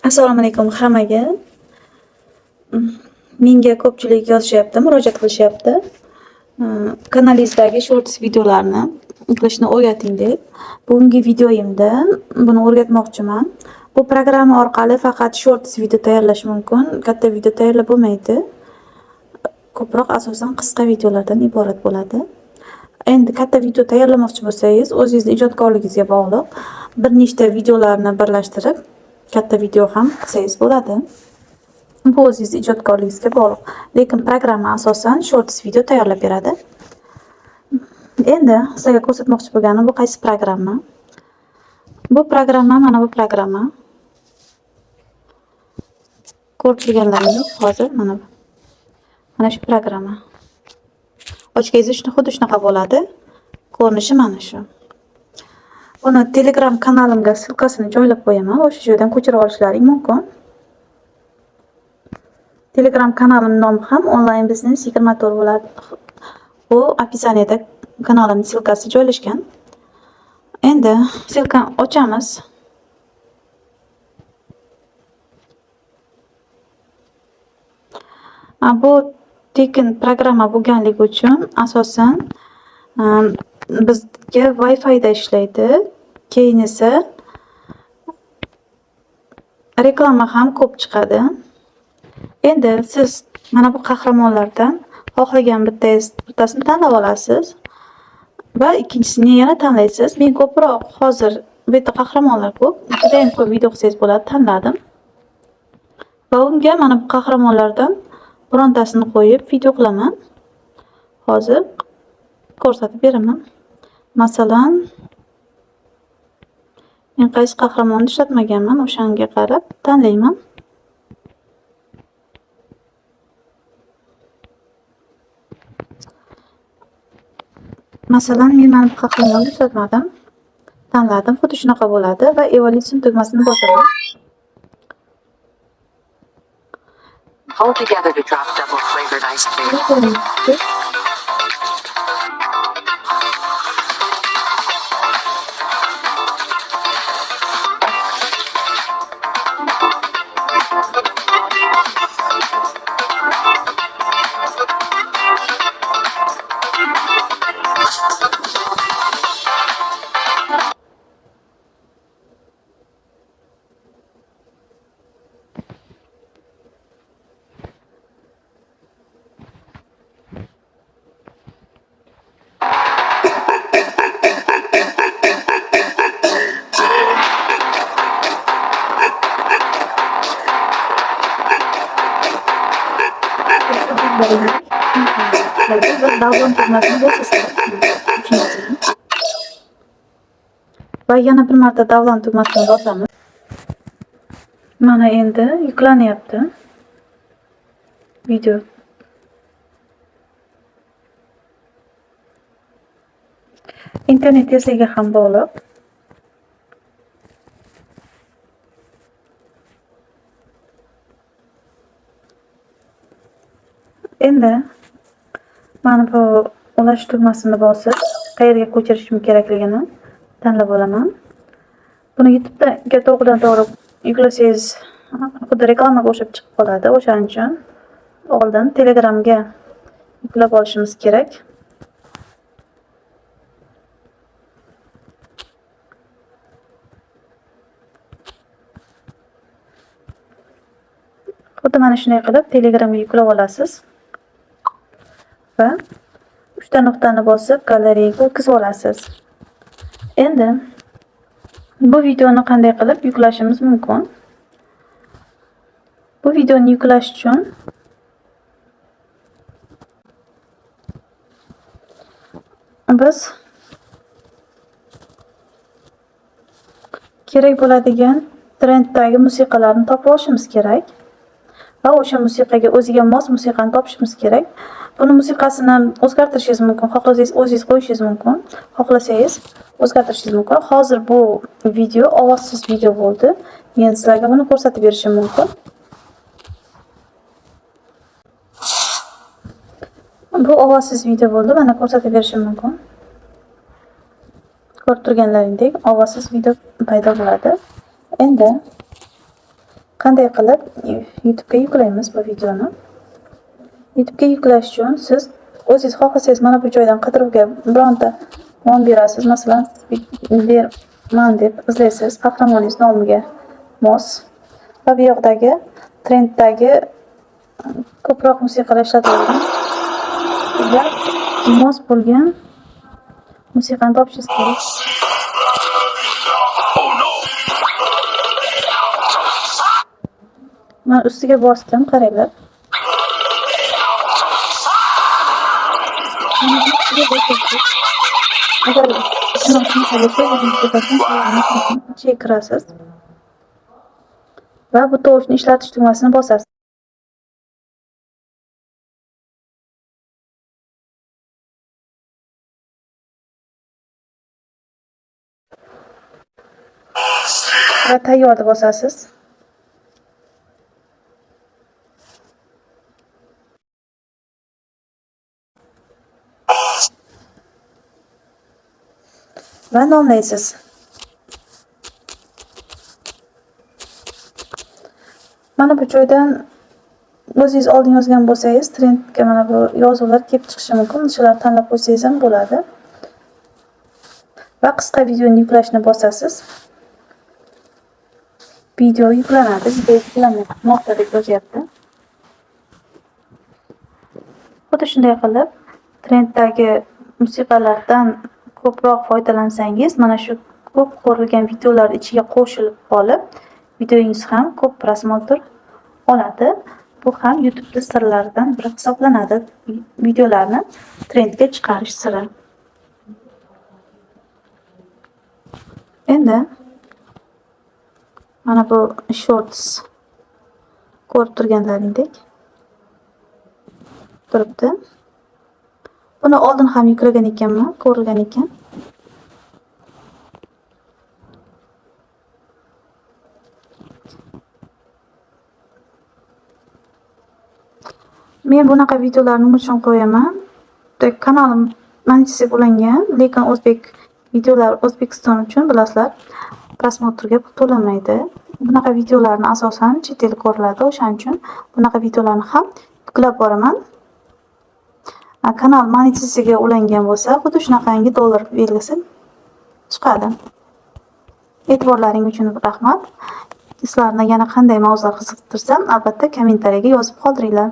Assalomu alaykum hammaga. Menga ko'pchilik yozishyapti, murojaat qilishyapti. Kanalingizdagi shorts videolarni qilishni o'rgating deb. Bugungi videoyimda buni o'rgatmoqchiman. Bu programma orqali faqat shorts video tayyorlash mumkin, katta video tayyorlab bo'lmaydi. Ko'proq asosan qisqa videolardan iborat bo'ladi. Endi katta video tayyorlamoqchi bo'lsangiz, o'zingizni ijodkorligingizga bog'liq bir nechta videolarni birlashtirib katta video ham qilsangiz bo'ladi. Bu o'zingizni ijodkorligingizga bog'liq. Lekin programma asosan shorts video tayyorlab beradi. Endi sizlarga ko'rsatmoqchi bo'lganim bu qaysi programma? Bu programma mana bu programma. Ko'rib turganlaringiz hozir mana bu. Mana shu programma. Ochganingizda shuni xuddi shunaqa bo'ladi. Ko'rinishi mana shu. Buni Telegram kanalimga ссылкасini joylab qo'yaman. O'sha joydan ko'chirib olishlaring mumkin. Telegram kanalim nomi ham Online Business 24 bo'ladi. Bu описаниеda kanalimning ссылкасы joylashgan. Endi ссылкani ochamiz. Bu tekin programma bo'lganligi uchun asosan bizga Wi-Fi da ishlaydi. Keyin esa reklama ham ko'p chiqadi. Endi siz mana bu qahramonlardan xohlagan bittasini tanlab olasiz va ikkinchisini yana tanlaysiz. Men ko'proq hozir bu yerda qahramonlar ko'p, juda ham ko'p video qilsangiz bo'ladi, tanladim. Va unga mana bu qahramonlardan birontasini qo'yib video qilaman. Hozir ko'rsatib beraman. Masalan, men qaysi qahramonni ishlatmaganman, o'shanga qarab tanlayman. Masalan, men mana bu qahramonni ishlatmadim. Tanladim, xuddi shunaqa bo'ladi va evolution tugmasini bosaman. Hold together to drop double flavored ice cream. Download tugmasini bosasiz. Va yana bir marta download tugmasini bosamiz. Mana endi yuklanyapti video. Internet tezligi ham bog'liq. Endi mana bu ulash tugmasini bosib, qayerga ko'chirishim kerakligini tanlab olaman. Buni YouTube'ga to'g'ridan to'g'ri yuklasangiz, xuddi reklamaga o'xshab chiqib qoladi. O'shaning uchun oldin Telegramga yuklab olishimiz kerak. Xuddi mana shunday qilib Telegramga yuklab olasiz. Va 3 ta nuqtani bosib galereyaga o'tkazib olasiz. Endi bu videoni qanday qilib yuklashimiz mumkin? Bu videoni yuklash uchun biz kerak bo'ladigan trenddagi musiqalarni topib olishimiz kerak va o'sha musiqaga o'ziga mos musiqani topishimiz kerak. Buni musiqasini o'zgartirishingiz mumkin, xohlasangiz o'zingiz qo'yishingiz mumkin, xohlasangiz o'zgartirishingiz mumkin. Hozir bu video ovozsiz video bo'ldi. Men sizlarga buni ko'rsatib berishim mumkin. Bu ovozsiz video bo'ldi, mana ko'rsatib berishim mumkin. Ko'rib turganlaringdek ovozsiz video paydo bo'ladi. Endi Qanday qilib YouTube'ga yuklaymiz bu videoni? YouTube'ga yuklash uchun siz o'zingiz xohlasangiz mana bu joydan qidiruvga bironta nom berasiz. Masalan, Berman deb izlaysiz qahramoningiz nomiga mos va bu yoqdagi trenddagi ko'proq musiqalar ishlatilgan va mos bo'lgan musiqani topishingiz kerak. Man ustiga bosdim, qaranglar. Mana buni ustiga bosasiz. Agar shunaqa bo'lsa, bu musiqasini ichiga kirasiz. Va bu tovushni ishlatish tugmasini bosasiz. Va tayyor deb bosasiz. Va nomlaysiz. Mana bu joydan o'zingiz oldin yozgan bo'lsangiz, trendga mana bu yozuvlar kelib chiqishi mumkin. Shularni tanlab qo'ysangiz ham bo'ladi. Va qisqa videoni yuklashni bosasiz. Video yuklanadi. Video yuklanmoqda deb yozyapti. Xuddi shunday qilib trenddagi musiqalardan ko'proq foydalansangiz, mana shu ko'p ko'rilgan videolar ichiga qo'shilib qolib, videongiz ham ko'p prosmotr oladi. Bu ham YouTube'da sirlaridan biri hisoblanadi. Videolarni trendga chiqarish siri. Endi mana bu Shorts ko'rib turganlaringdek turibdi. Buni oldin ham yuklagan ekanman, ko'rilgan ekan. Men bunaqa videolarni nima uchun qo'yaman? Kanalim monetizatsiya ulangan, lekin o'zbek videolar O'zbekiston uchun bilasizlar, prosmotrga pul to'lanmaydi. Bunaqa videolarni asosan chet el ko'riladi, o'shaning uchun bunaqa videolarni ham yuklab boraman. Kanal monetizatsiyaga ulangan bo'lsa, xuddi shunaqangi dollar belgisi chiqadi. E'tiborlaring uchun rahmat. Sizlarni yana qanday mavzular qiziqtirsa, albatta kommentariyaga yozib qoldiringlar.